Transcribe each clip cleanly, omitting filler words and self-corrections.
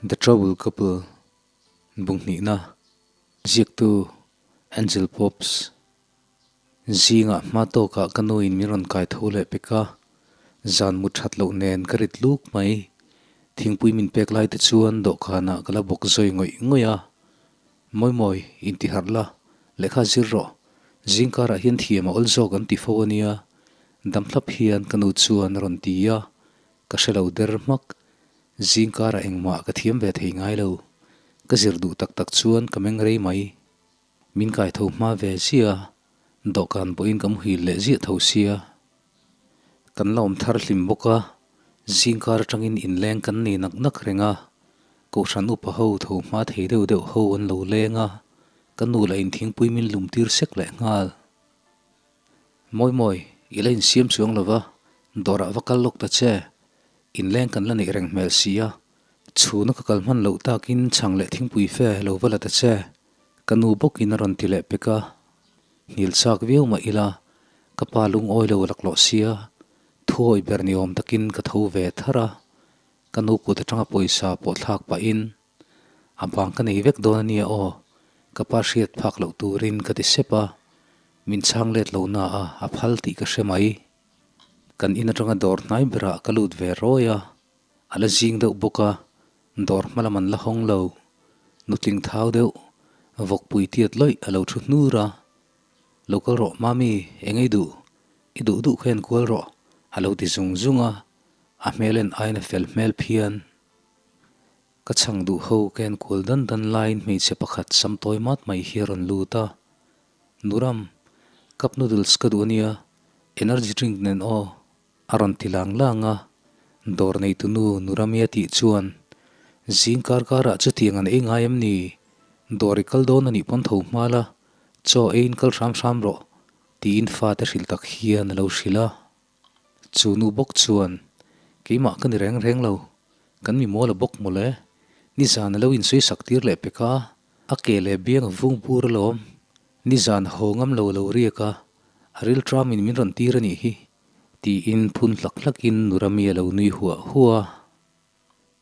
The Trouble Couple Bunghnihna Ziaktu Angel Pops Zingah hma tawkah ka nuin min rawn kai tho leh pek a, zan mu that loh nen ka rit luk mai. Thingpui min pek lai te chuan dawhkanah ka la bawk zawi ngawih ngawih a. Mawi mawi, intiharh la, lehkha zir rawh. Zingkarah hian thiam a awl zawk an ti fo a nia. Damthlap hian ka nu chuan a rawn ti a, Ka hre lo der hmak. Zingkarah engmah ka thiam ve thei ngai lo. Ka zir duh tak tak chuan ka meng rei mai. Min kai tho hma ve ziah a, dawhkan pawhin ka muhil leh ziah tho sia. Kan la awm thar hlim bawk a, zingkar atangin inleng kan nei nak nak reng a. Kohhran upa ho tho hma thei deuh deuh ho an lo leng a, ka nu lah in thingpui min lum tir sek leh nghal. Mawi mawi, i la insiam chuang lo va, dawrah va kal lawk ta che. Inleng kan la neih reng hmel si a, chhuna ka kal hman loh takin chhang leh thingpui fe lo va la ta che. Ka nu bawkin a rawn ti leh pek a, hnial chak viau mah ila, ka pa lungawi lo laklawh sia, thuawi ber ni awm takin ka tho ve thar a, ka nu kut atanga pawisa pawh thlak pahin A bang ka nei vek dawn a nia aw, ka pa hriat phak loh turin ka ti sep a, min chhang let lo na a, a phal tih ka hre mai. Kan in atanga dawr hnai berah ka lut ve rawi a, a la zing deuh bawk a, dawr hma lam an la hawng lo. Nutling thau deuh, vawkpui tiat lawih a lo thu hnur a, Lo kal rawh mami, eng ei duh? I duh duh kha enkual rawh, a lo ti zung zung a, a hmel en aiin a fel hmel phian. Ka chhang duh ho ka enkual dan dan laiin hmeichhe pakhat sam tawi mat mai hi a rawn lut a. Nuram, cup noodles ka duh ania, energy drink nen aw, a rawn ti lang lang a. Dawr neitu nu Nuramia tih chuan, Zing kar karah chutiang an ei ngai em ni? Dawr i kal dawn a nih pawn tho hma la, chaw eiin kal hram hram rawh, tiin fate hrilh tak hian a lo hrilh a. Chu nu bawk chuan, Keimah ka ni reng reng lo, kan mi mawl a bawk mawle, nizan a lo insawisak tir leh pek a, a ke leh biang a vung bur alawm, nizan haw ngam lo a lo riak a, a rilṭamin min rawn tir a nih hi, tiin phun hlak hlakin Nurami a lo nui huah huah a.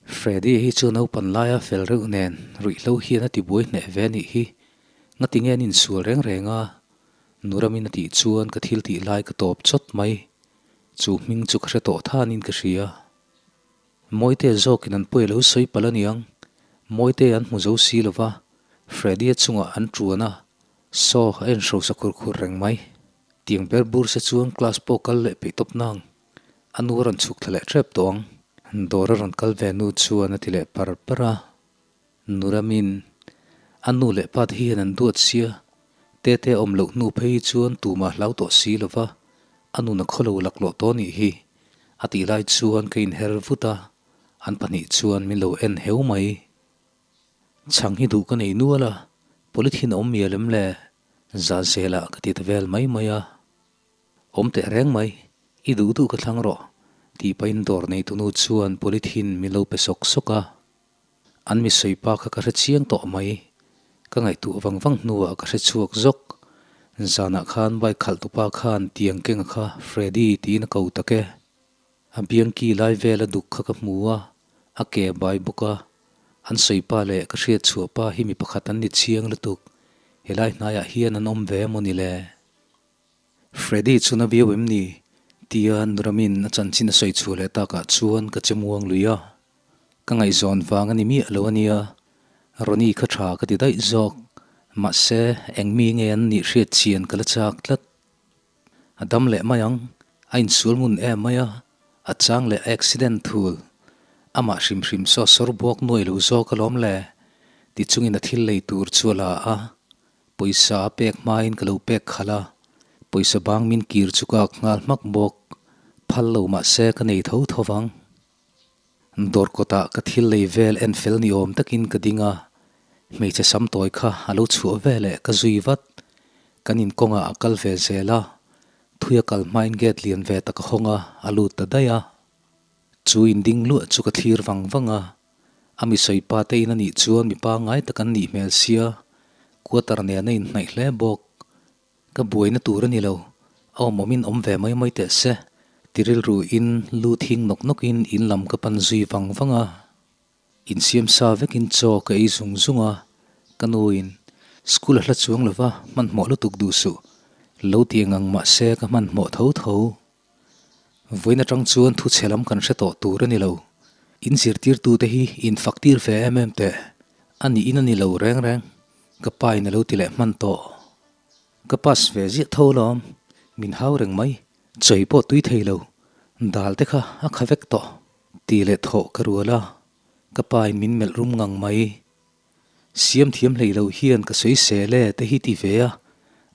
Freddy hi chu naupan laia fel reuh nen ruihhlo hian a ti buai hneh ve a nih hi. Ngati nge an insual reng reng a? Nuramin a tih chuan ka thil tih lai ka tawp chawt mai. Chu hming chu ka hre tawh thanin ka hria. Mawite zawkin an pawi a lo sawi palh aniang. Mawite an hmu zo si lo va, Freddy-a chungah an ṭuan a, saw a inhrosa khur khur reng mai. Tiang ber bur se chuan class pawh kal leh peih tawp nang. A nu a rawn chhuk thla leh ṭep tawh ang. Dawr a rawn kal ve nu chuan a ti leh par par a. Nuramin, A nu leh pa te hian an duat sia, Tete a awm loh hnu phei hi chuan tumah hlau tawh si lo va, a nun a khawlo laklawh tawh nih hi, a tih lai chuan ka inher vut a, an pahnih chuan min lo en heu mai. Chhang hi duh ka nei nual a, polythene a awm mial em le? Za zelah ka ti ta vel mai mai a. Awm teh reng mai, i duh duh ka thlang rawh, tih pahin dawr neitunu chuan polythene min lo pe sawk sawk a. An mi sawi pa kha ka hre chiang tawh mai, ka ngaihtuah vang vang hnuah ka hre chhuak zawk. Zanah khan bike khalh tupa khan tiang kenga kha Freddy tiin a ko tak e. A biangki lai vela duk kha ka hmu a, a ke a bai bawk a. An sawi pa leh ka hriat chhuah pa hi mi pakhat an ni chiang lutuk, helai hnaiah hian an awm ve emaw ni le? Freddy chu na viau em ni? Tia Nuramin a chanchin a sawi chhuah leh takah chuan ka che muang lui a. Ka ngaihzawn vang a ni miah lo a nia. Ronnie kha tha ka ti daih zawk. Mahse, eng mi nge an nih hriat chian ka la chak tlat. A dam leh mai ang, a insual ngun em mai a, a chang leh a accident thul. Amah hrim hrim saw sawr buak nuai lo zawk alawm le, ti chungin a thil lei tur chu a la a. Pawisa a pek hmain ka lo pek khalh a, pawisa bang min kir chu ka ak nghal hmak bawk. Phal lo mah se ka nei tho tho vang. Dawr kawtah ka thil lei vel en fel ni awm takin ka ding a, hmeichhe sam tawi kha a lo chhuah veleh ka zui vat. Kan inkawngah a kal ve zel a, thui a kal hmain gate lian ve tak a hawng a, a lut ta daih a. Chu inding luah chu ka thlir vang vang a, A mi sawi pa te in a nih chuan mi pangngai tak an nih hmel sia, quarter nen a inhnaih hle bawk. Ka buaina tur a ni lo, a awm awmin awm ve mai mai teh se, ti rilru in lu thing nawk nawk in in lam ka pan zui vang vang a. Insiam sa vekin chaw ka ei zung zung a, ka nuin school a hla chuang lova hmanhmawh lutuk duh suh lo ti eng ang mahse ka hmanhmawh tho tho. Vawiin atang chuan thu chhe lam kan hre tawh tur a ni lo. In zirtirtute hi in fak tir ve em em teh. A niin a ni lo reng reng. Ka pa in a lo ti leh hman tawh. Ka pass ve ziah tho lawm. Min hau reng mai. Chawi pawh tui thei lo. Dal te kha a kha vek tawh. Ti leh thawh ka rual a. Ka pa in min melh rum ngang mai. Siam thiam hlei lo hian ka sawi sel e te hi ti ve a.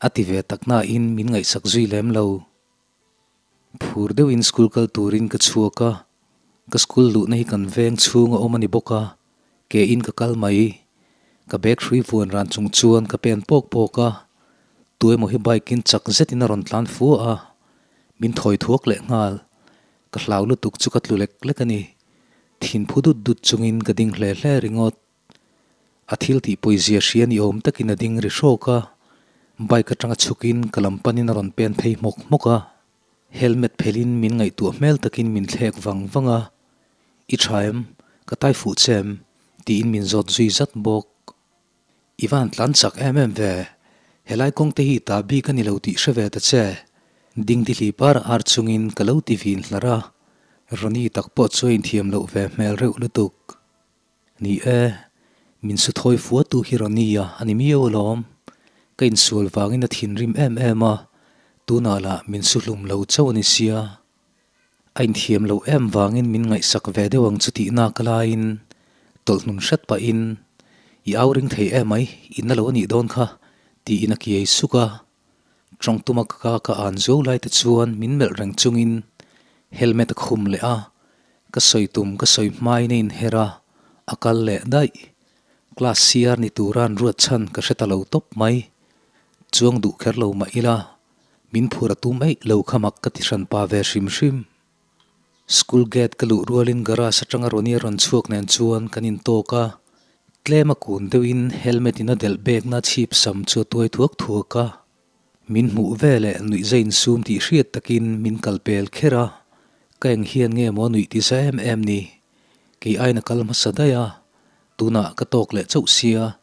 A ti ve tak nain min ngaihsak zui lem lo. Phur deuhin school kal turin ka chhuak a, ka school luhna hi kan veng chhung a awm a ni bawk a, ke in ka kal mai. Ka bag hrui vuan ran chung chuan ka pen pawk pawk a, tu emaw hi bike in chak zetin a rawn tlan fua a, min thawi thuak leh nghal. Ka hlau lutuk chu ka tlu lek lek a ni. Thin phu dut dut chungin ka ding hle hle ringawt. A thil tih pawizia hria ni awm takin a ding ri hrawk a, bike atanga chhukin ka lam panin a rawn pen phei hmawk hmawk a. Helmet phelhin min ngaihtuah hmel takin min thlek vang vang a, I tha em? Ka tai fuh che em? tiin min zawt zui zat bawk. I van tlan chak em em ve, helai kawng te hi ta bik a ni lo tih hre ve ta che. Ding ti hli par ar chungin ka lo ti vin hlar a, Ronnie tak pawh chu a inthiam loh ve hmel reuh lutuk. Ni e, min su thawi fua tu hi Ronnie-a a ni miau alawm. Ka insual vangin a thinrim em em a, tunah lah min su hlum lo chauh a ni sia. A inthiam loh em vangin min ngaihsak ve deuh ang chu tih nak laiin tawlh hnun hret pahin, I au ring thei em mai, i na lo a nih dawn kha, tiin a kiai suk a. Tawng tuma ka ka ka an zo lai te chuan min melh reng chungin helmet a khum leh a, ka sawi tum ka sawi hmain a inher a, a kal leh daih. Class CR ni tura an ruat chhan ka hre ta lo tawp mai. Chuang duh kher lo mah ila, min phur a tum eih lo kha mak ka ti hran pa ve hrim hrim. School gate ka luh rualin garage atanga Ronnie a rawn chhuak nen chuan kan intawk a, tlem a kun deuhin helmet in a delh bekna chhip sam chu a tuai thuak thuak a. Min hmuh veleh nuih za insum tih hriat takin min kal pel kher a, ka eng hian nge maw nuih ti za em em ni? Kei aina kal hmasa daih a, tunah ka tawk leh chauh sia,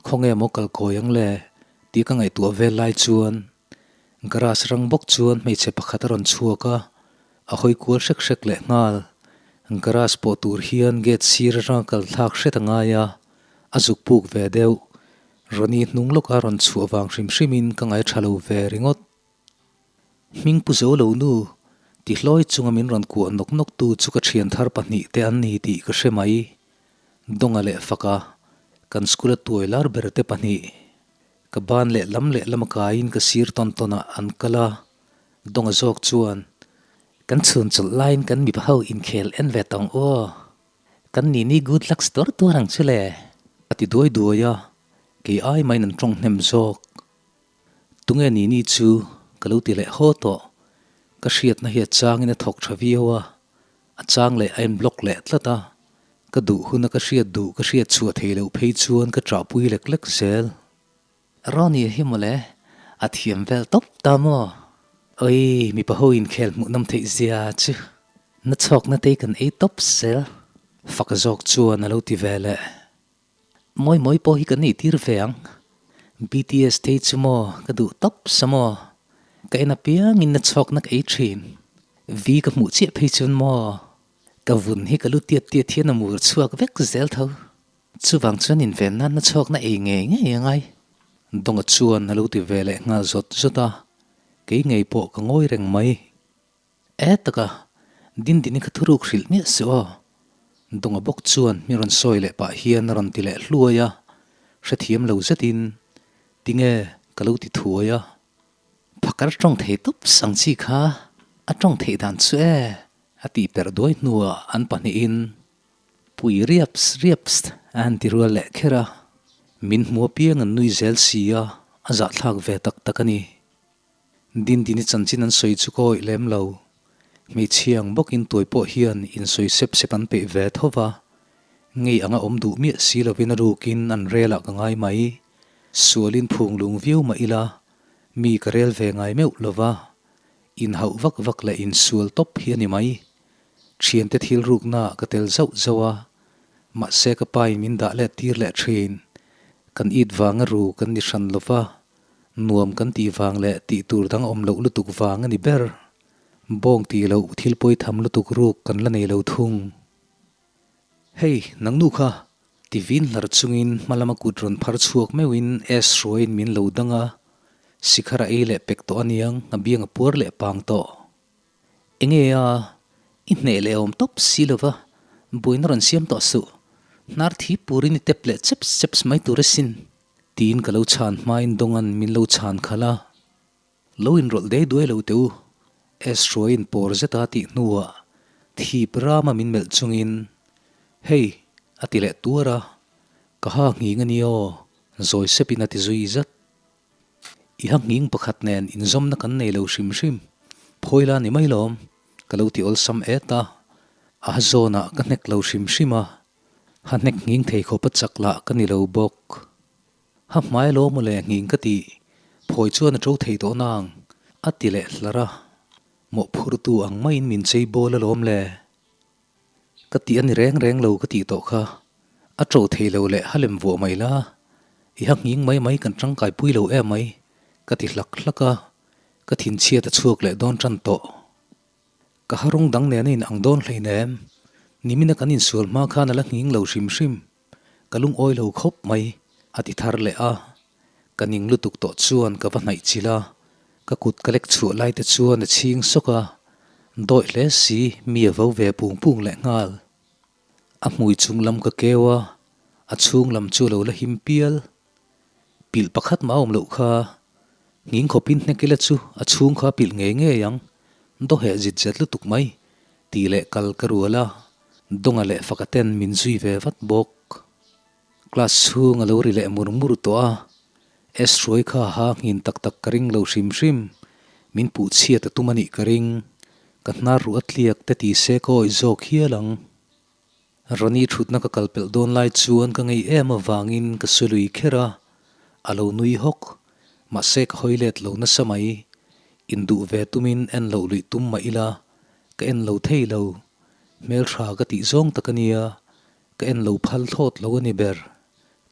khawnge maw kal kawi ang le? tih ka ngaihtuah vel lai chuan Garage rang bawk chuan hmeichhe pakhat a rawn chhuak a, a hawi kual hrek hrek leh nghal. Garage pawh tur hian gate sir atanga kal thlak hret a ngai a, a zuk puk ve deuh. Ronnie hnung lawka rawn chhuah vang hrim hrimin ka ngai tha lo ve ringawt. Hming pu zo lo nu, ti hlawi chunga min rawn kuah nawk nawk tu chu ka thian thar pahnih te an ni tih ka hre mai. Dawnga leh Faka, kan school a tuai lar ber te pahnih. Ka ban leh lam leh lama kaiin ka sir tawn tawnah an kal a, Dawnga zawk chuan, Kan chhun chawlh laiin kan mipa ho inkhel en ve tawng aw, kan nini good luck store tuar ang chu le, a ti duai duai a, kei ai maiin an tawng hnem zawk. Tunge nini chu ka lo ti leh haw tawh, ka hriatna hi a changin a thawk tha viau a, A chang leh a in block leh tlat a, ka duh huna ka hriat duh ka hriat chhuah thei loh phei chuan ka ṭahpui lek lek zel. Ronnie hi mawle, a thiam vel tawp ta maw? Oi, mipa ho inkhel hmuh nawm theih zia chu na chhawkna te kan ei tawp zel. Fak zawk chuan a lo ti ve leh. Mawi mawi pawh hi kan nei tir ve ang. BTS te hi chu maw ka duh tawp sa maw. Ka en apiangin na chhawkna ka ei thin. V ka hmuh chiah phei chuan maw ka vun hi ka lu tiat tiat hian a mur chhuak vek zel tho. Chuvang chuan inven nan na chhawkna ei ngei ngei a ngai. Dawnga chuan a lo ti ve leh nghal zawt zawt a, kei ngei pawh ka ngawi reng mai. E taka, Dindini kha thuruk hrilh miah suh aw. Dawnga bawk chuan mi rawn sawi leh pah hian a rawn ti leh hluai a, hrethiam lo zetin, Tinge ka lo ti thuai a. Phakar tawng thei tawp sang chi kha a tawng theih dan chu e, a tih perh duai hnuah an pahnihin pui riaps riaps a han ti rual leh kher a, min hmu apiang an nui zel si a, a zahthlak ve tak tak a ni. Dindini chanchin an sawi chu ka awih lem lo. Hmeichhia ang bawkin tuai pawh hian insawi sep sep an peih ve tho va, ngei anga awm duh miah si lovin a rukin an relah ka ngai mai. Sualin phung lung viau mah ila, mi ka rel ve ngai meuh lo va, inhauh vak vak leh insual tawp hi a ni mai. Thiante thil ruknaah ka tel zauh zauh a. Mahse ka pa in min dah let tir leh thin. Kan it vanga ru kan ni hran lova, nuam kan tih vang leh tih tur dang awm loh lutuk vang a ni ber. Bawng tih loh thil pawi tham lutuk ruk kan la nei lo thung. Hei, nangnu kha! Ti vin hlar chungin hma lama kut rawn phar chhuak meuhin S hruaiin min lo dang a, sikhar a ei leh pek tawh aniang, a biang a puar leh pang tawh. Enge a, i hneh leh awm tawp si lova, buaina rawn siam tawh suh. Hnar thi purin i tep leh chep chep mai tur asin. Tiin ka lo chhan hmain Dawnga'n min lo chhan khalh a. Lo inrawlh dei duai lo teh u, S hruaiin pawr zeta tih hnuah thip rama min melh chungin, Hei, a ti leh tuar a, ka ha nghing a ni aw, zawi sepin a ti zui zat. I ha nghing pakhat nen inzawmna kan nei lo hrim hrim, phawi la ni mai lawm, ka lo ti awlsam et a, a ha zawnah ka hnek lo hrim hrim a, ha hnek nghing thei khawp a chak lah ka ni lo bawk. Ha hmai lo maw le nghing ka ti, phawi chuan a to thei tawh nang, a ti leh hlar a. Mawhphurtu ang maiin min chei bawl alawm le. Ka tih a ni reng reng lo ka tih tawh kha, a to thei lo leh ha lem vuah mai la, i ha nghing mai mai kan tangkai pui lo em mai, ka ti hlak hlak a, ka thinchhiat a chhuak leh dawn tan tawh. Ka ha rawng dang nen a in ang dawn hleinem, nimina kan insual hma khan a la nghing lo hrim hrim. Ka lungawi lo khawp mai, a ti thar leh a. Ka ning lutuk tawh chuan ka va hnaih chilh a, ka kut ka lek chhuah lai te chuan a chhing sawk a, dawih hle si mi a vo ve pung pung leh nghal. A hmui chung lam ka keu a, a chhung lam chu a lo la him pial. Pilh pakhat mah a awm loh kha, nghing khawpin hnek ila chu a chhung kha a pilh ngei ngei ang, dawheh zit zet lutuk mai, tih leh kal ka rual a. Dawnga leh faka ten min zui ve vat bawk. Class chhung a lo ri leh mur mur tawh a, S hruai kha ha nghin tak tak ka ring lo hrim hrim, min puh chhiat a tum a nih ka ring, ka hnar ruh a tliak te ti se ka awih zawk hial ang. Ronnie thutna ka kal pelh dawn lai chuan ka ngei em avangin ka su lui kher a, a lo nui hawk, mahse ka hawi let lo nasa mai, induh ve tumin en loh luih tum mah ila ka en lo thei lo. Hmeltha ka tih zawng tak a nia, ka en lo phal thlawt lo a ni ber.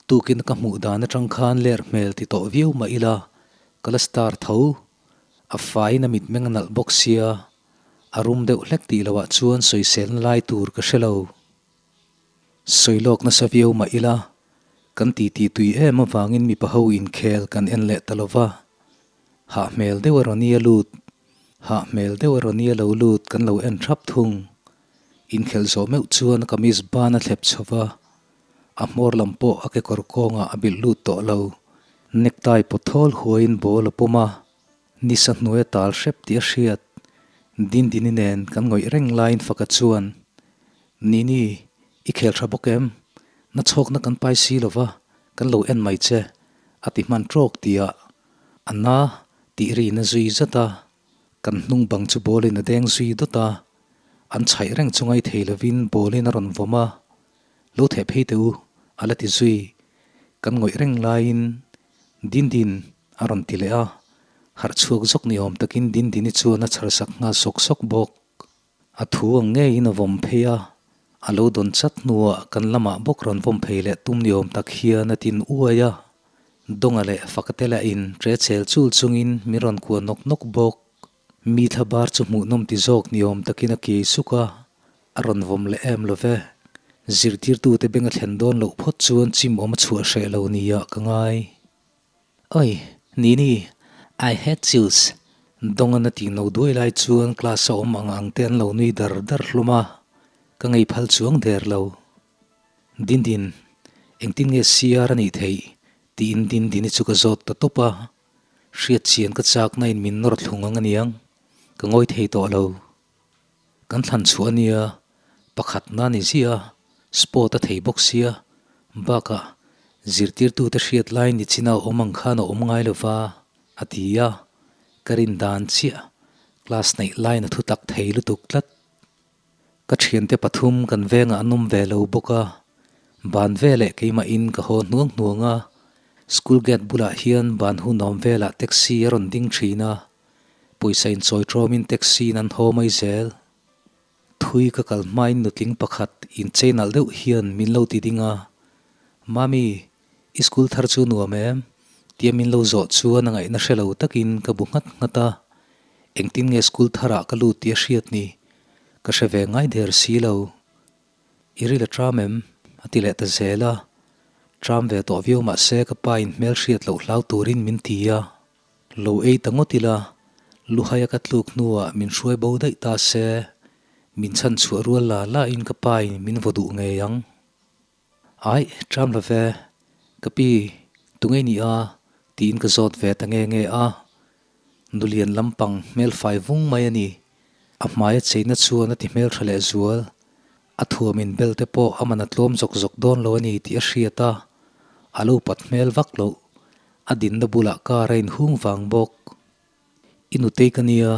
Tukin ka hmuh dan atang khan ler hmel ti tawh viau mah ila, ka la star tho. A faiin a mitmeng a nalh bawk sia, a rum deuh hlek tih loah chuan sawiselna lai tur ka hre lo. Sawi lawk nasa viau mah ila, kan titi tui em avangin mipa ho inkhel kan en leh ta lo va. Hah hmel deuh a rawn i a lut. Hah hmel deuh a rawn i a lo lut kan lo en thap thung. Inkhelh zawh meuh chuan a kamis ban a thlep chho va, a hmawr lam pawh a kekawr kawngah a bilh lut tawh lo. Necktie pawt thawl huaiin ball a pawm a, nisa hnuai a tal hrep tih a hriat. Dindini nen kan ngawih reng laiin faka chuan, Nini, i khel tha bawk em? Na chhawkna kan pai si lo va, kan lo en mai che, a ti hman trawk tihah A na tih rin a zui zat a, kan hnung bang chu ball in a deng zui dawt a, an chhaih reng chu ngai thei lovin ball in a rawn vawm a, Lo theh phei teh u, a la ti zui. Kan ngawih reng laiin Dindin a rawn ti leh a, harh chhuak zawk ni awm takin Dindini chuan a chhar sak nghal sawk sawk bawk. A thu ang ngeiin a vawm phei a, a lo dawn chat hnuah kan lamah bawk rawn vawm phei leh tum ni awm tak hian a tin uai a. Dawnga leh Fakatela in ṭe chel chul chungin min rawn kuah nawk nawk bawk. Mi thla bar chu hmuhnawm ti zawk ni awm takin a kiai suk a, a rawn vawm leh em lo ve. Zirtirtute beng a thlen dawn loh phawt chuan chim awm a chhuah hreh lo nia ka ngai. Oi, Nini, I hate chills, Dawngan a tih no duai lai chuan class a awm ang ang te an lo nui dar dar hlawm a, ka ngei phal chuang der lo. Dindin, engtin nge CR a nih theih? tiin Dindini chu ka zawt ta tawp a, hriat chian ka chakna in min nawr thlung ang aniang, ka ngawi thei tawh lo. Kan thlan chhuah ania, pakhatna ni ziah a, sport a thei bawk sia, bakah zirtirtute hriat lai ni china awm ang khan a awm ngai lova, a ti a, ka rin dan chiah, class neih laiin a thu tak thei lutuk tlat. Ka thiante pathum kan vengah an awm ve lo bawk a, ban veleh keimahin ka haw hnuang hnuang a, school gate bulah hian ban hun awm velah taxi a rawn ding thin a, Pawisa inchawi ṭawmin taxi in an haw mai zel. thui ka kal hmain nutling pakhat inchei nalh deuh hian min lo ti ding a, Mami, i school thar chu nuam em? tia min lo zawh chuan a ngaihna hre lo takin ka bu nghat nghat a, engtin nge school tharah ka lut tih a hriat ni? Ka hre ve ngai der si lo. I ril a tram em? a ti leh ta zel a, tram ve tawh viau mah se ka pa in hmel hriat loh hlau turin min ti a, lo ei ta ngawt ila, luhaia ka tluk hnuah min hruai bo daih ta se, min chhan chhuah rual la la in ka pa in min vaw duh ngei ang. Aih, tram lo ve, ka pi, tunge ni a? tiin ka zawt ve ta nge nge a, nulian lampang hmel fai vung mai a ni. A hmaia cheina chuan a ti hmeltha leh zual. A thuam in bel te pawh a man a tlawm zawk zawk dawn lo a ni tih a hriat a, a lo pat hmel vak loh. A dinna bulah car a inhung vang bawk. I nutei ka nia,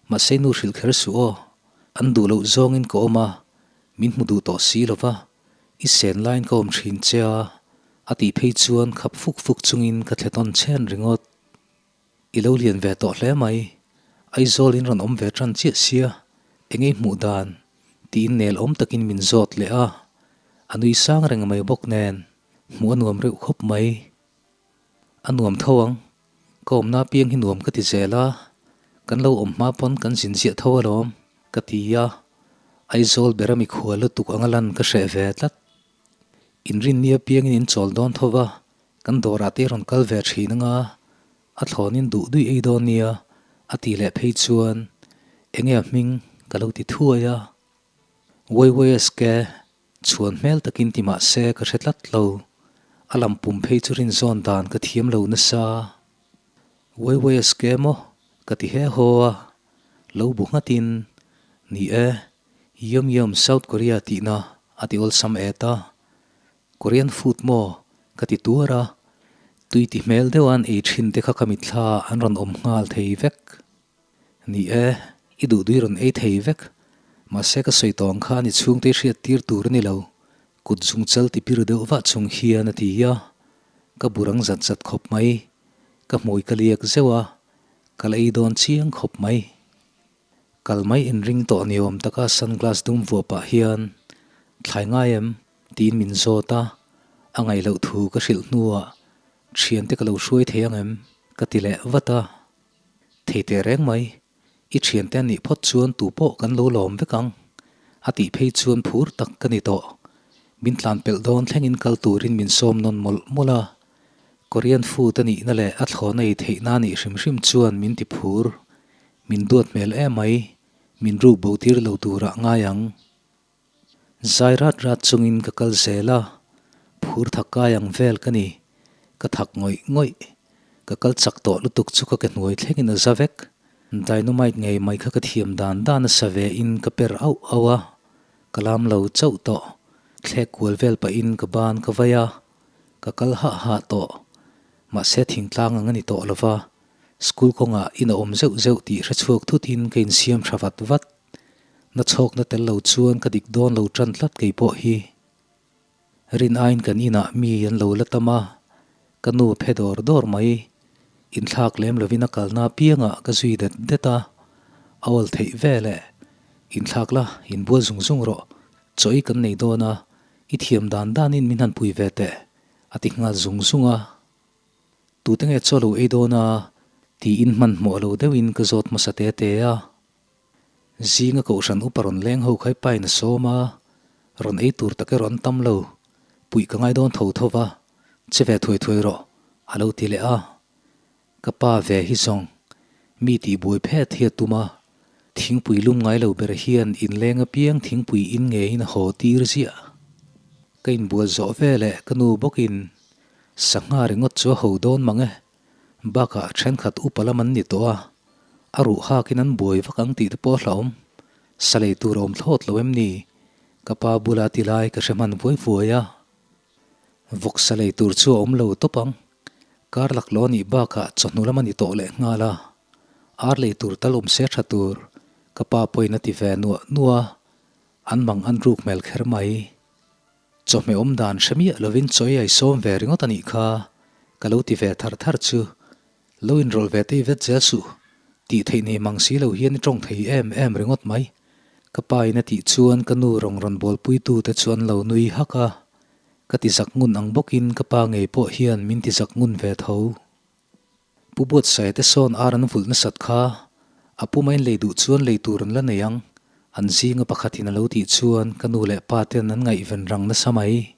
mahse nu hrilh kher suh aw. An duh loh zawngin ka awm a, min hmu duh tawh si lo va, i sen laiin ka awm thin che a, a tih phei chuan khap fuk fuk chungin ka thle tawn chhen ringawt. I lo lian ve tawh hle mai. Aizawl in rawn awm ve tan chiah sia, engei hmuh dan? tiin nel awm takin min zawt leh a, a nui sang reng mai bawk nen hmuh a nuam reuh khawp mai. A nuam tho ang, ka awmna apiang hi nuam ka ti zel a, kan lo awm hma pawn kan zin ziah tho alawm ka ti a, Aizawl bera mikhual lutuk anga lan ka hreh ve tlat. Inrinni apiangin in chawl dawn tho va, kan dawrah te rawn kal ve thin anga a thlawnin duh duih ei dawn nia a tih leh phei chuan enge a hming ka lo ti thuai a. YYSK chhuan hmel takin ti mah se ka hre tlat lo, a lam pum phei chu rinzawn dan ka thiam lo nasa. YYSK maw ka ti he haw a, lo bu nghatin ni e. Yum yum South Korea tihna a ti awlsam et a, Korean food maw ka ti tuar a, tui ti hmel deuh an ei thin te kha ka mitthla an rawn awm nghal thei vek. Ni e, i duh dui rawn ei thei vek, mahse ka sawi tawng kha ani chhungte i hriat tir tur a ni lo, kut zung chal ti pir deuh vah chung hian a ti a, ka burang zat zat khawp mai, ka hmui ka liak zeuh a, ka la ei dawn chiang khawp mai. Kal mai inring tawh ni awm taka sunglass dum vuah pah hian, Thlai ngai em? tiin min zawt a, a ngaih loh thu ka hrilh hnuah thiante ka lo hruai thei ang em? ka ti leh vat a. Thei teh reng mai, i thiante an nih phawt chuan tu pawh kan lo lawm vek ang, a tih phei chuan phur tak ka ni tawh. Min tlan pelh dawn thlengin kal turin min sawm nawn mawlh mawlh a, Korean food a nihna leh a thlawhna ei theihna a nih hrim hrim chuan min ti phur. Min duat hmel emai, min ruk bo tir lo turah ngai ang. Zai rat rat chungin ka kal zel a, phur thak kai ang vel ka ni. Ka thak ngawih ngawih. Ka kal chak tawh lutuk chu ka ke hnuai thlengin a za vek. Dynamite ngei mai kha ka thiam dan dan a sa ve in ka per auh auh a, ka lam lo chauh tawh. Thlek kual vel pahin ka ban ka vai a, ka kal hah hah tawh. Mahse thingtlang ang a ni tawh lova, School kawngah in a awm zeuh zeuh tih hre chhuak thutin ka insiam tha vat vat. Na chhawkna tel lo chuan ka dik dawn lo tan tlat kei pawh hi. Rin aiin kan inah mi an lo la tam a, ka nu phe dawr dawr mai. Inthlak lem lovin a kalna apiangah ka zui det det a, a awl theih vel e. Inthlak la, inbual zung zung rawh. Chaw i kan nei dawn a, i thiam dan danin min han pui ve teh, a ti nghal zung zung a. Tute nge chaw lo ei dawn a? tiin hmanhmawh lo deuhin ka zawt hmasa te te a. Zinga kohhran upa rawn leng ho khai pain a sawm a, rawn ei tur tak erawh an tam lo, puih ka ngai dawn tho tho va, che ve thuai thuai rawh, a lo ti leh a. Ka pa ve hi zawng, mi tih buai phet hi a tum a, thingpui lum ngai lo ber hian inleng apiang thingpui in ngeiin a haw tir ziah. Ka inbual zawh veleh ka nu bawkin Sangha ringawt chu a ho dawn mang e. Bakah thenkhat upa lam an ni tawh a, a ruh hakin an buai vak ang tih te pawh a hlauhawm. Sa lei tur a awm thlawt lo em ni? Ka pa bula ti lai ka hre hman vuai vuai a. Vawk sa lei tur chu a awm lo tawp ang. Kar laklawh a nih bakah chawhnu lam a ni tawh leh nghal a. Ar lei tur tal awm se tha tur, ka pa pawhin a ti ve nuah nuah a, an mang an ruk hmel kher mai. Chawhmeh awm dan hre miah lovin chaw ei ai sawm ve ringawt a nih kha, ka lo ti ve thar thar chu. Lo inrawlh ve tei vet zel suh, tih theih nei mang si lo hian i tawng thei em em ringawt mai. Ka pa in a tih chuan ka nu rawng rawn bawlpuitu te chu an lo nui hak a, ka ti zak ngun ang bawkin ka pa ngei pawh hian min ti zak ngun ve tho. Pu Buatsaia te sawn ar an vulh nasat kha, a puma in lei duh chuan lei tur an la nei ang, an zinga pakhatin a lo tih chuan ka nu leh pa ten an ngaihven rang nasa mai.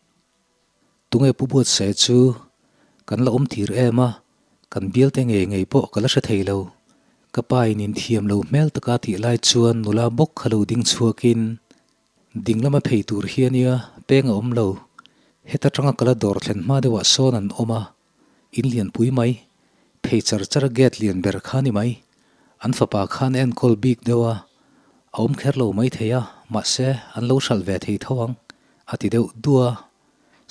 Tunge Pu Buatsaia chu kan la awm tir em a, kan bialte ngei ngei pawh ka la hre thei lo. Ka pa in inthiam lo hmel taka tih lai chuan nula bawk kha lo ding chhuakin ding lama phei tur hi a nia, peng a awm lo. Heta tanga ka la dawr thlen hma deuhah sawn an awm a, in lianpui mai, phei char char a gate lian ber kha ni mai. An fapa khan a enkawl bik deuh a, a awm kher lo mai thei a, mahse an lo hralh ve thei tho ang. A ti deuh duh a,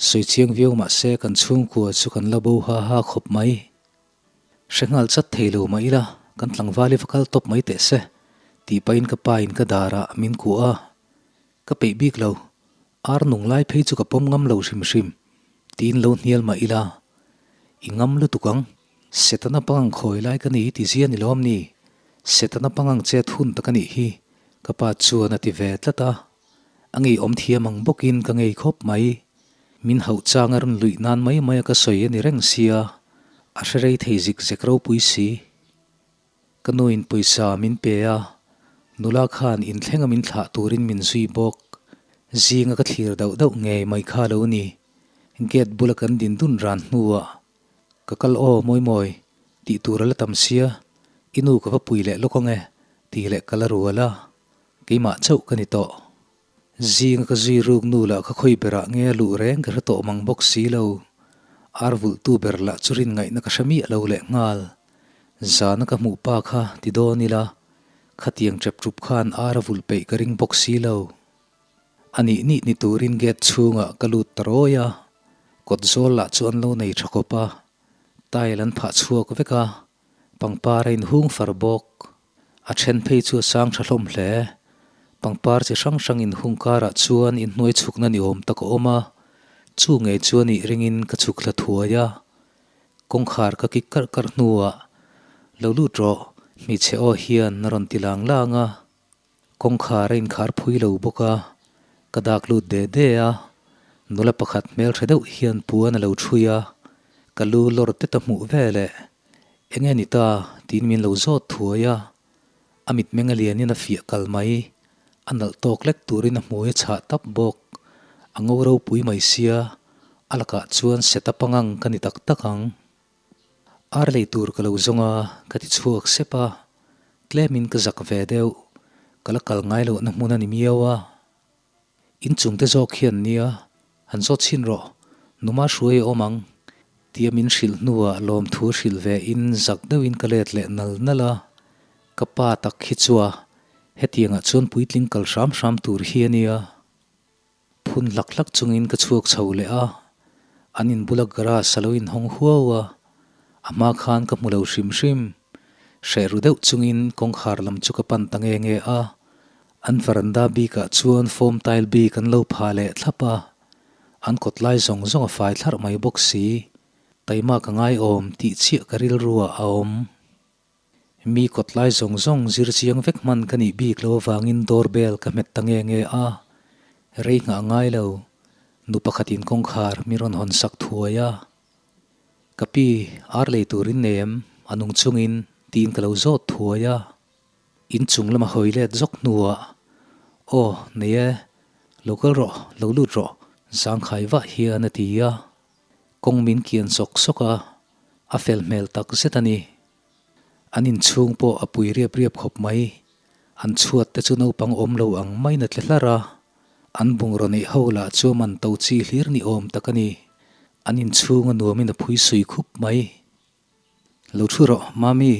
sawi chiang viau mah se kan chhungkua chu kan la bo ha ha khawp mai. Hre nghal chat thei lo mah ila kan tlangval i va kal tawp mai teh se tih pahin ka pa in ka darah min kuah a, ka peih bik lo, ar nung lai phei chu ka pawm ngam lo hrim hrim tiin lo hnial mah ila i ngam lutuk ang, Setana pangang khawi lai ka ni ti zia ni lawm ni, Setana pangang chet hun tak a nih hi ka pa chuan a ti ve tlat a. A ngeiawm thiam ang bawkin ka ngei khawp mai. Min hauh chang a rawn luih nan mai mai a ka sawi a ni reng sia, a hre rei thei zik zek ropui si. Ka nuin pawisa min pe a, nula khan inthlenga min thlah turin min zui bawk. Zinga ka thlir dauh dauh ngei mai kha lo ni. Gate bula kan din dun ran hnuah Ka kal aw mawi mawi, tih tur a la tam sia, i nu ka va pui leh lawk ang e, tih leh ka la rual a. Keimah chauh ka ni tawh. Zinga ka zui ruk nu lah ka khawi berah nge a luh reng ka hre tawh mang bawk si lo. Ar vulhtu ber lah chu rin ngaihna ka hre miah lo leh nghal. Zana ka hmuh pa kha ti dawn ila, khatiang ṭep ṭup khan ar a vulh peih ka ring bawk si lo. A nih nih ni turin gate chhungah ka lut ta rawi a, kawt zawl lah chu an lo nei tha khawp a, tile an phah chhuak vek a, pangpar a inhung far bawk. A then phei chu a sang tha hlawm hle. Pangpar chi hrang hrang inhung karah chuan inhnuai chhukna ni awm tak a awm a, chu ngei chu a nih ringin ka chhuk thla thuai a. Kawngkhar ka kik karh karh hnuah, Lo lut rawh, hmeichhe aw hian a rawn ti lang lang a. Kawngkhar a inkhar phui lo bawk a, ka dak lut de de a, nula pakhat hmeltha deuh hian puan a lo ṭhui a, ka lu lawr te ta hmuh veleh eng nge ni ta tiin min lo zawt thuai a, a mitmeng a lianin a fiah kal mai, a nalh tawk lek turin a hmui a chhah tap bawk, a ngo ropui mai sia, a lakah chuan set up angang ka ni tak tak ang. Ar lei tur ka lo zawng a, ka ti chhuak sep a, tlemin ka zak ve deuh, ka la kal ngai lohna hmun a ni miau a. Inchung te zawk hian nia, han zawt chhin rawh, numa hruai a awm ang, tia min hrilh hnuah lawmthu hrilh ve in zak deuhin ka let leh nal nal a, ka pa tak hi chua hetiangah chuan puitling kal hram hram tur hi a nia. Phun hlak hlak chungin ka chhuak chho leh a, an in bula garage a lo inhawng huau a, a hma khan ka hmu lo hrim hrim. Hreh ru deuh chungin kawngkhar lam chu ka pan ta nge nge a, an veranda bikah chuan foam tile bik an lo phah leh thlap a, an kawt lai zawng zawng a fai thlarh mai bawk si. Taima ka ngaiawm tih chiah ka rilru ah a awm. Mi kawt lai zawng zawng zir chiang vek hman ka nih bik lo avangin door bell ka hmet ta nge nge a, rei nghah ngai lo, nu pakhatin kawngkhar mi rawn hawn sak thuai a. Ka pi, ar lei turin nei em? A nung chungin tiin ka lo zawt thuai a. Inchung lama hawi let zawk hnuah, Aw, nei e, lo kal rawh, lo lut rawh, zangkhai vah hian a ti a. Kawng min kian sawk sawk a, a fel hmel tak zet a ni. An inchhung pawh a pui riap riap khawp mai. An chhuat te chu naupang awm lo ang maiin a tle hlar a, an bungraw neih ho lah chu a man to chi hlir ni awm tak a ni. An inchhung a nuamin a phui sui khup mai. Lo thu rawh, Mami,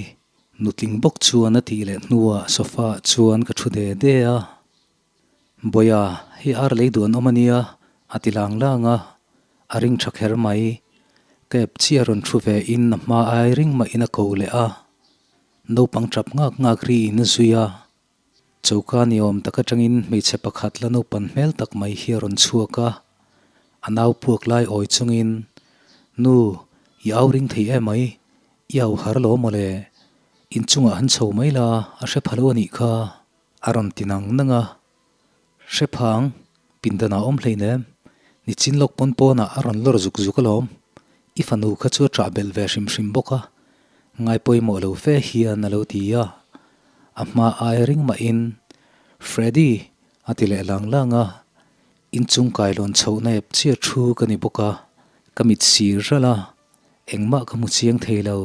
nutling bawk chuan a tih leh hnuah sofa ah chuan ka thu de de a. Bawia, hei ar lei duh an awm a nia, a ti lang lang a, a ring tha kher mai. Ka ep chiah rawn thu ve in a hma ai ring mah in a ko leh a. Naupang tap ngak ngak ri in a zui a. Choka ni awm tak atangin hmeichhe pakhat la naupan hmel tak mai hi a rawn chhuak a. A nau puak lai awi chungin, Nu, i au ring thei em mai, i au har lo mawle. Inchungah han chho mai la, a hre pha lo a nih kha. A rawn ti nang nang a. Hre phang, pindanah awm hleinem, nichin lawk pawn pawnah a rawn lawr zuk zuk alawm. I fanu kha chu a ṭah belh ve hrim hrim bawk a, ngai pawimawh lo fe hian a lo ti a. A hma ai ring mahin, Freddy! a ti leh lang lang a. Inchung kailawn chhohna ep chiah thu ka ni bawk a, ka mit sir ralh a, engmah ka hmu chiang thei lo.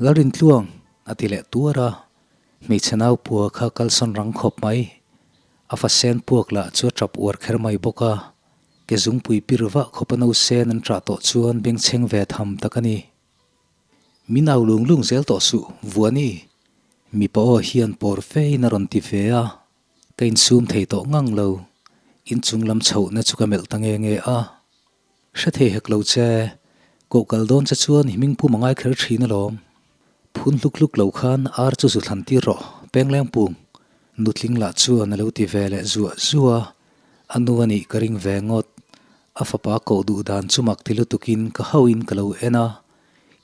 Lalrintluang! a ti leh tuar a, hmeichhe nau pua kha kalsawn rang khawp mai. A fa sen puak lah chu a tap uar kher mai bawk a, ke zungpui pir vah khawpa no sen an ṭah tawh chuan bengchheng ve tham tak a ni. Min au lung lung zel tawh suh, Vuani! Mipa aw hian pawr fein a rawn ti ve a, ka insum thei tawh ngang lo. Inchung lam chhohna chu ka melh ta nge nge a. Hre thei hek lo che, koh kal dawn che chuan i hming pum a ngai kher thin alawm. Phun hluk hluk lo khan ar chu zu thlan tir rawh, Pengleng pung. Nutling lah chuan a lo ti ve leh zuah zuah a, a nu a nih ka ring ve ngawt. A fapa koh duh dan chu mak ti lutukin ka hauhin ka lo en a,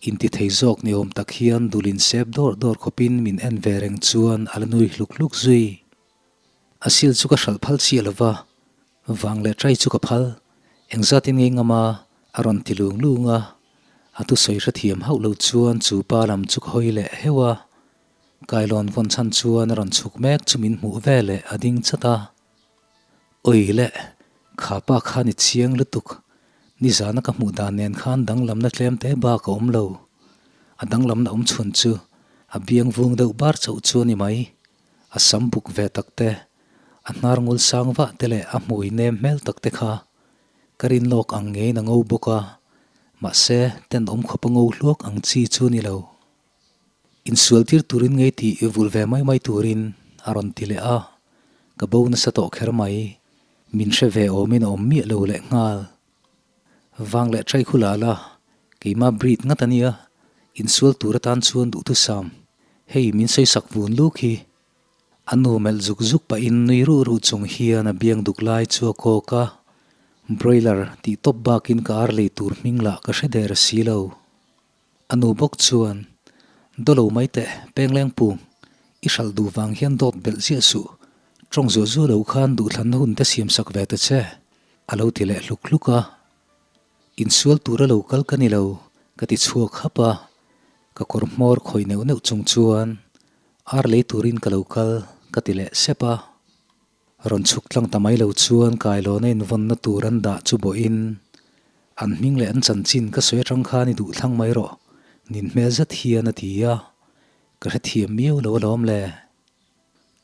inti thei zawk ni awm tak hian dulin sep dawr dawr khawpin min en ve reng chuan a la nui hluk hluk zui. A sil chu ka hralh phal chiah lo va, vang leh ṭai chu ka phal. Engzatin ngei ngam a, a rawn ti lung lung a. A thusawi hrethiam hauh lo chuan chu pa lam chu ka hawi leh heuh a. Kailawn vawn chhan chuan a rawn chhuk mek chu min hmuh ve leh a ding chat a. Awi le, kha pa khan i chiang lutuk. Nizana ka hmuh dan nen khan danglamna tlem te bak a awm lo. A danglamna awm chhun chu a biang vung deuh bar chauh chu a ni mai. A sam buk ve tak te, a hnar ngul sang vah te leh a hmui nem hmel tak te kha ka rin lawk ang ngeiin a ngo bawk a, mahse tenawm khawp a ngo hluak ang chi chu ni lo. Insual tir turin ngei tih i vulh ve mai mai turin a rawn ti leh a, ka bo nasa tawh kher mai, min hre ve awmin a awm miah lo leh nghal. Vang leh trai khu la la, keimah breed ngat a nia, insual tur atan chuan duhthusam, hei min sawisak vun luk hi. A nu melh zuk zuk pahin nui ruh ruh chung hian a biang duk lai chu a kawk a, broiler tih tawp bakin ka ar lei tur hming lah ka hre der si lo. A nu bawk chuan, Dawlo mai teh, Penglengpung, i hralh duh vang hian dawt belh ziah suh, tawng zuah zuah lo khan duhthlanna hun te siam sak ve ta che. A lo ti leh hluk hluk a, Insual tura lo kal ka ni lo, ka ti chhuak hap a, ka kawr hmawr khawih neuh neuh chung chuan ar lei turin ka lo kal ka ti leh sep a. Rawn chhuk tlang ta mai lo chuan kailawna invawnna tur an dah chu bawhin an hming leh an chanchin ka sawi atang khan i duh thlang mai rawh, nin hmel zet hian a ti a, ka hrethiam miau lo alawm le.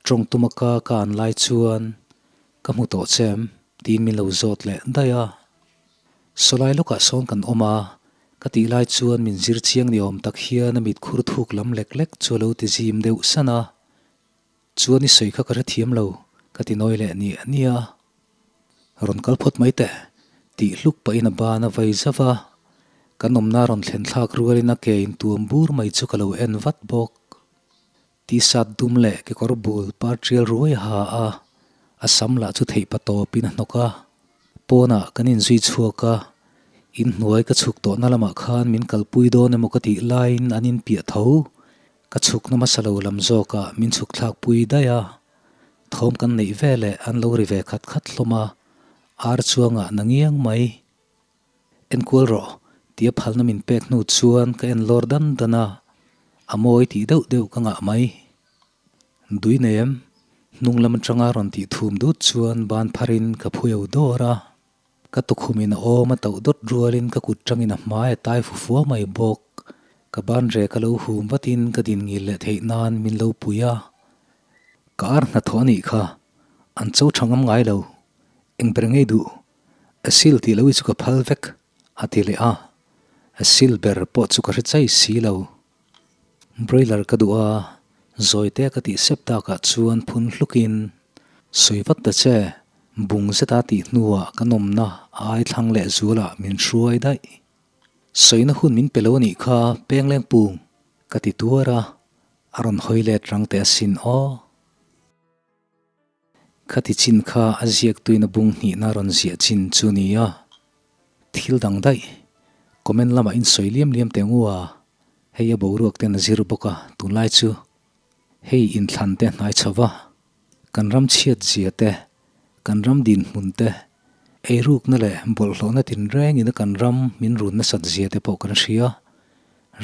Tawng tuma ka ka an lai chuan ka hmu tawh che em? tiin min lo zawt leh daih a. Sawlai lawkah sawn kan awm a, ka tih lai chuan min zir chiang ni awm tak hian a mit khur thuk lam lek lek chu a lo ti zim deuh san a. Chuan i sawi kha ka hrethiam lo, ka ti nawi leh nia nia. Rawn kal phawt mai teh, tih hluk pahin a ban a vai zauh a. Kan awmna rawn thlen thlak rualin a ke intuam bur mai chu ka lo en vat bawk. T-shirt dum leh kekawr bul par tial ruai a ha a, a sam lah chu theih pa tawpin a hnawk a. Pawnah kan inzui chhuak a, inhnuai ka chhuk tawhna lamah khan min kalpui dawn emaw ka tih laiin an inpiah tho. Ka chhukna hmasa lo lam zawkah min chhuk thlakpui daih a, thawm kan neih veleh an lo ri ve khat khat hlawm a, ar chuangah na ngiang mai. Enkual rawh, tia phalna min pek hnu chuan ka en lawr dan dan a, a mawi tih deuh deuh ka ngah mai. Dui nei em? Hnung lam atanga rawn tih thum dut chuan ban pharin ka phuio dawr a, ka tukhumin a awm a tauh dawt rualin ka kut tangin a hmai a tai fu fua mai bawk. Ka ban rek a lo hum vatin ka din ngil leh theih nan min lo pui a. Ka ar hnathawh a nih kha, an cho tha ngam ngai lo. Eng ber ngei duh? A sil tih lo hi chu ka phal vek, a ti leh a. A sil ber pawh chu ka hre chai si lo. Broiler ka duh a, zawite ka tih sep takah chuan phun hlukin, Sawi vat ta che, bung zeta tih hnuah ka nawmna a ai thlang leh zualah min hruai daih. Sawina hun min pe lo a nih kha, Penglengpung, ka ti tuar a, a rawn hawi let rang teh asin aw. Khati chin kha a ziaktuin a bung hnihna rawn ziah chin chu nia. Thil dang daih, comment lamah in sawi liam liam teh ngu a, hei a boruak ten a zir bawk a, tunlai chu hei inthlan te a hnai chho va. Kan ram chhiat zia te, kan ram dinhmun te, eirukna leh bawlhhlawhna tinrengina kan ram min run nasat zia te pawh kan hria.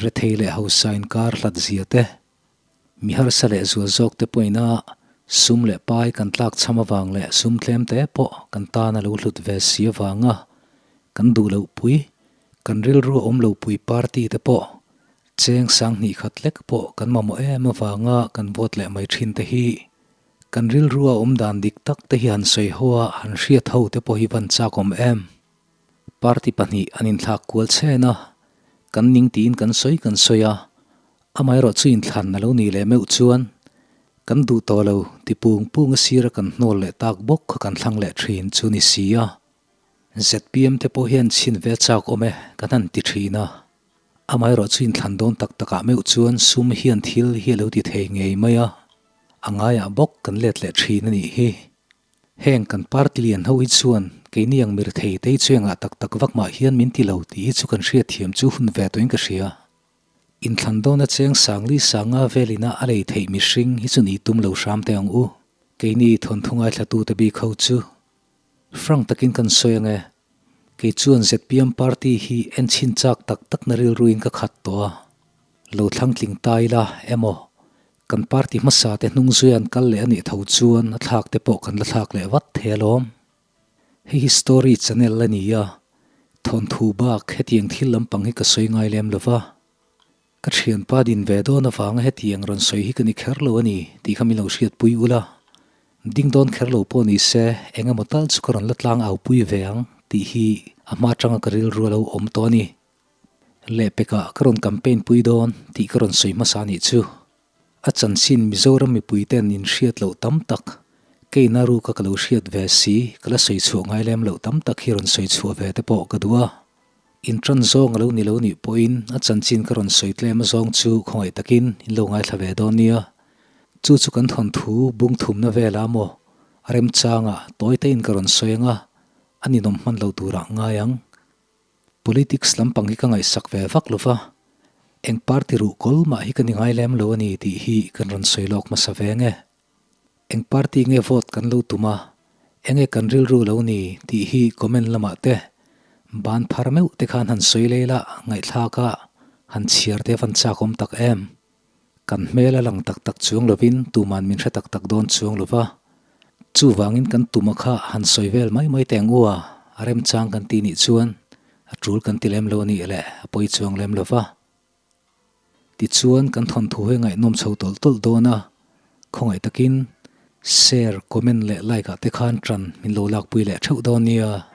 Rethei leh hausa inkar hlat zia te, mi harsa leh zual zawk te pawhin a sum leh pai kan tlak chham avang leh sum tlem te pawh kan tan a lo hlut ve si avanga kan duh loh pui, kan rilru a awm lo pui party te pawh Cheng sanghnih khat lek pawh kan mamawh em avanga kan vote leh mai thin te hi kan rilru a awm dan dik tak te hi han sawi ho a, han hriat ho te pawh hi van chak awm em. Party pahnih an inthlak kual chhen a, kan ning tiin kan sawi kan sawi a, amaherawh chu inthlan a lo nih leh meuh chuan kan duh tawh lo ti pung pung a sira kan hnawl leh tak bawk kha kan thlang leh thin chu ni si a. ZPM te pawh hian chhin ve chak awm e kan han ti thin a. Amaherawh chu inthlan dawn tak takah meuh chuan sum hian thil hi a lo ti thei ngei mai a, a ngaiah bawk kan let leh thin a nih hi. Heng kan party lian ho hi chuan keini ang mirthei tei chu engah tak tak vak mah hian min ti lo tih hi chu kan hriatthiam chu hun ve tawhin ka hria. Inthlan dawna cheng sangli sanga velina a lei theih mihring hi chu ni tum lo hram teh ang u. Keini thawnthu ngaithlatute bik ho chu Frank takin kan sawi ang e. Kei chuan zpm party hi en chhin chak tak tak na rilruin ka khat tawh a. Lo thlang tling ta ila emaw, kan party hmasa te hnung zui an kal leh a nih tho chuan a thlak te pawh kan la thlak leh vat thei alawm. Hei hi story channel a ni a, thawnthu bak hetiang thil lampang hi ka sawi ngai lem lova. Ka thianpa din ve dawn avanga hetiang rawn sawi hi ka ni kher lo a ni tih kha min lo hriatpui ula. Ding dawn kher lo pawh ni se, eng emaw tal chu ka rawn la tlang au pui ve ang tih hi a hma atanga ka rilru a lo awm tawh a ni. Lehpekah ka rawn campaign pui dawn tih ka rawn sawi hmasa anih chu. A chanchin Mizoram mipui ten in hriat loh tam tak, keina ruka ka lo hriat ve si, ka la sawi chhuah ngai lem loh tam tak hi rawn sawi chhuah ve te pawh ka duh a. Intran zawng a lo ni lo nih pawhin a chanchin ka rawn sawi tlem azawng chu khawngaih takin in lo ngaithla ve dawn nia. Chu chu kan thawnthu bung thumna velah maw a remchanga tawi tein ka rawn sawi anga a ninawm hman lo turah ngai ang. Politics lampang hi ka ngaihsak ve vak lo va, eng party ruh kawl mah hi ka ni ngai lem lo a ni tih hi kan rawn sawi lawk hmasa ve nge. Eng party nge vote kan lo tum a, enge kan rilru lo ni tih hi comment lamah te ban phar meuh te khan han sawi lei la, ngaihthlak a han chhiar te van chak awm tak em. Kan hmel a lang tak tak chuang lovin tuman min hre tak tak dawn chuang lo va, chuvangin kan tuma kha han sawi vel mai mai teh ang u a, a remchang kan tih nih chuan a tul kan ti lem lo a nih leh a pawi chuang lem lo va. Tichuan kan thawnthu hi ngaihnawm chho tawlh tawlh dawn a, khawngaih takin share, comment leh like ah te khan ṭan min lo lakpui leh theuh dawn nia.